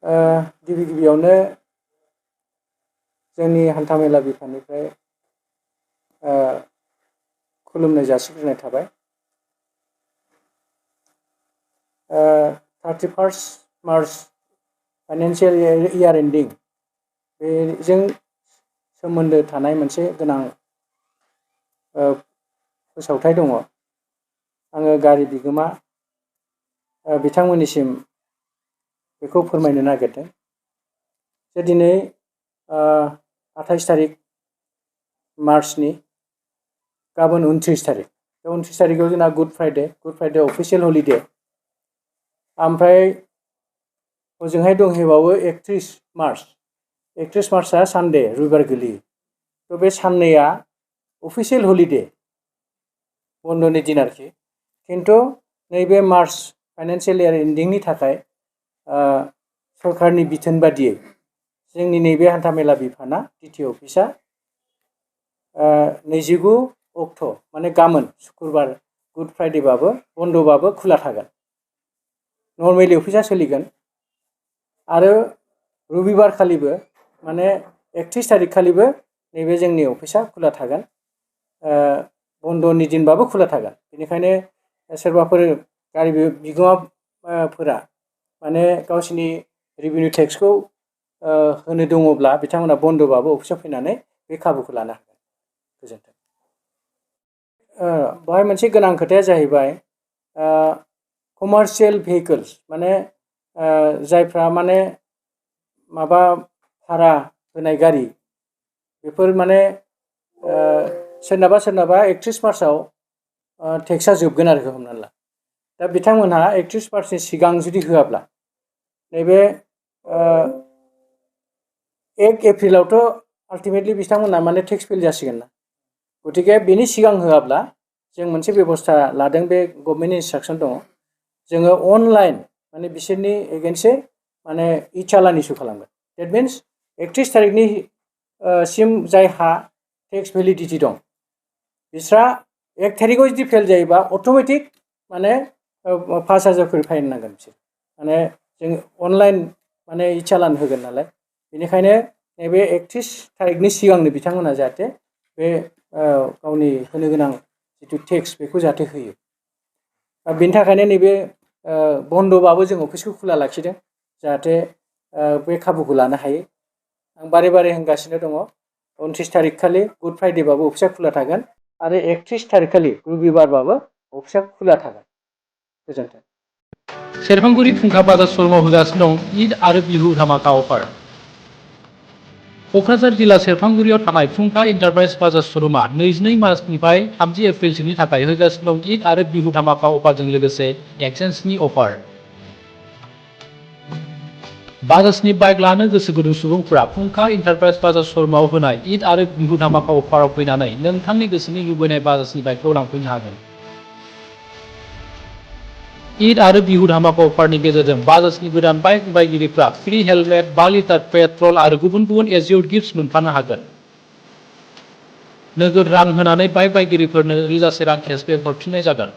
गिबि गिबियावनो जोंनि हान्थामेला बिफाननिफ्राय खुलुमनाय जासिग्रोनाय थाबाय। 31 मार्च फाइनान्सियेल इयार एन्डिं बेजों सोमोन्दो थानाय मोनसे गोनां फोसावथाय दङ। आङो गारि बिगोमा बिथांमोननिसिम बेखौ फोरमायनो नागिरदों जे दिनै 28 तारिख मार्चनि गाबोन 29 तारिख। बे 29 तारिखआव जोंना गुड फ्राइडे अफिसियेल हलिडे। ओमफ्राय ओजोंहाय दंहैबावो 31 मार्चआ सानडे रबिबार गोलैयो। थ' बे साननैया अफिसियेल हलिडे बन्दनि दिन आरोखि। खिन्थु नैबे मार्च फाइनान्सियेल इयार एन्डिंनि थाखाय सरकारनि बिथोन बादियै जोंनि नैबे हान्थामेला बिफाना डिटि अफिसा 29 अक्ट' माने गाबोन शुक्रबार गुड फ्राइडेबाबो बन्दबाबो खुला थागोन। नर्मेलि अफिसा सोलिगोन। आरो रबिबार खालिबो माने 31 तारिख खालिबो नैबे जोंनि अफिसा खुला थागोन। बन्दनि दिनबाबो खुला थागोन। बेनिखायनो सोरबाफोर गारि बिगोमाफोरा माने गावसिनि रेभिनिउ टेक्सखौ होनो दङब्ला बिथांमोना बन्दबाबो अफिसाव फैनानै बे खाबुखौ लानो हागोन। गोजोन्थों। बेवहाय मोनसे गोनां खोथाया जाहैबाय कमार्शियेल भेहिकल्स माने जायफ्रा माने माबा भारा होनाय गारि बेफोर माने सोरनाबा 31 मार्चआव टेक्सआ जोबगोन आरो हमनानै ला। दा बिथांमोनहा 31 मार्चनि सिगां जुदि होआब्ला नैबे 1 एप्रिलावथ' आल्टिमेटलि बिथांमोनहा माने टेक्स फेल जासिगोन ना। गतिके बेनि सिगां होआब्ला जों मोनसे बेबस्था लादों। बे गभर्नमेन्ट इन्सट्राक्सन दङ। जोङो अनलाइन माने बिसोरनि एगेन्स्टै माने इ चालान इस्यु खालामगोन। डेट मिन्स 31 तारिखनि सिम जायहा टेक्स भेलिडिटि दं बिस्रा 1 तारिखआव जुदि फेल जायोबा अट'मेटिक माने 5,000 खरि फाइन नांगोन बिसोर। माने जों अनलाइन माने इ चालान होगोन नालाय। बेनिखायनो नैबे 31 तारिखनि सिगांनो बिथांमोना जाहाथे बे गावनि होनो गोनां जिथु टेक्स बेखौ जाहाथे होयो। बेनि थाखायनो नैबे बन्दबाबो जों अफिसखौ खुला लाखिदों जाहाथे बे खाबुखौ लानो हायो। आं बारे बारे होनगासिनो दङ 29 तारिख खालि गुड फ्राइडेबाबो अफिसा खुला थागोन आरो 31 तारिख खालि रबिबारबाबो अफिसा खुला थागोन। गोजोन्थों। सेरफांगुरि फुंखा बाजार श'रुमाव होगासिनो दं ईद आरो बिहु धामाका अफार। क'क्राझार जिल्ला सेरफांगुरियाव थानाय फुंखा एन्टारप्राइज बाजार श'रुमा 22 मार्चनिफ्राय 30 एप्रिलसिमनि थाखाय होगासिनो दं ईद आरो बिहु धामाका अफारजों लोगोसे एक्सचेन्जनि अफार। बाजाजनि बाइक लानो गोसो गुदुं सुबुंफोरा फुंखा एन्टारप्राइज बाजार श'रुमाव होनाय ईद आरो बिहु धामाका अफाराव फैनानै नोंथांनि गोसोनि लुबैनाय बाजाजनि बाइकखौ लांफैनो हागोन। ईद आरो बिहु धामाका अफारनि गेजेरजों बाजाजनि गोदान बाइक बायगिरिफ्रा फ्रि हेलमेट, 5 लिटार पेट्रल आरो गुबुन गुबुन एजिउड गिफ्ट्स मोनफानो हागोन। नोगोद रां होनानै बाइक बायगिरिफोरनो रोजासे रां केसबेक हरफिननाय जागोन।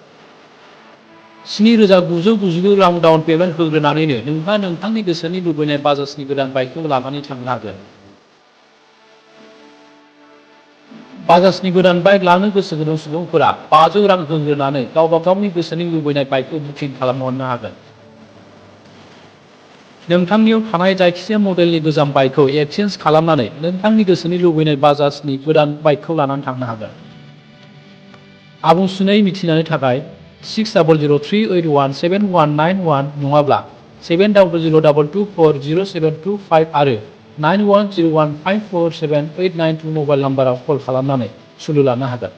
7,999 रां डाउन पेमेन्ट होग्रोनानैनो नोंहा नोंथांनि गोसोनि लुबैनाय बाजाजनि गोदान बाइकखौ लानानै थांनो हागोन। बाजाजनि गोदान बाइक लानो गोसो गुदुं सुबुंफोरा 500 रां होग्रोनानै गावबा गावनि गोसोनि लुबैनाय बाइकखौ बुकिं खालामहरनो हागोन। नोंथांनियाव थानाय जायखिजाया मडेलनि गोजाम बाइकखौ एक्सचेन्ज खालामनानै नोंथांनि गोसोनि लुबैनाय बाजाजनि गोदान बाइकखौ लानानै थांनो हागोन। आबुंसिनै मिथिनायनि थाखाय 6003817191 नङाब्ला 7002240725 आरो 9101547892 मबाइल नाम्बाराव कल खालामनानै सुलु लानो हागोन।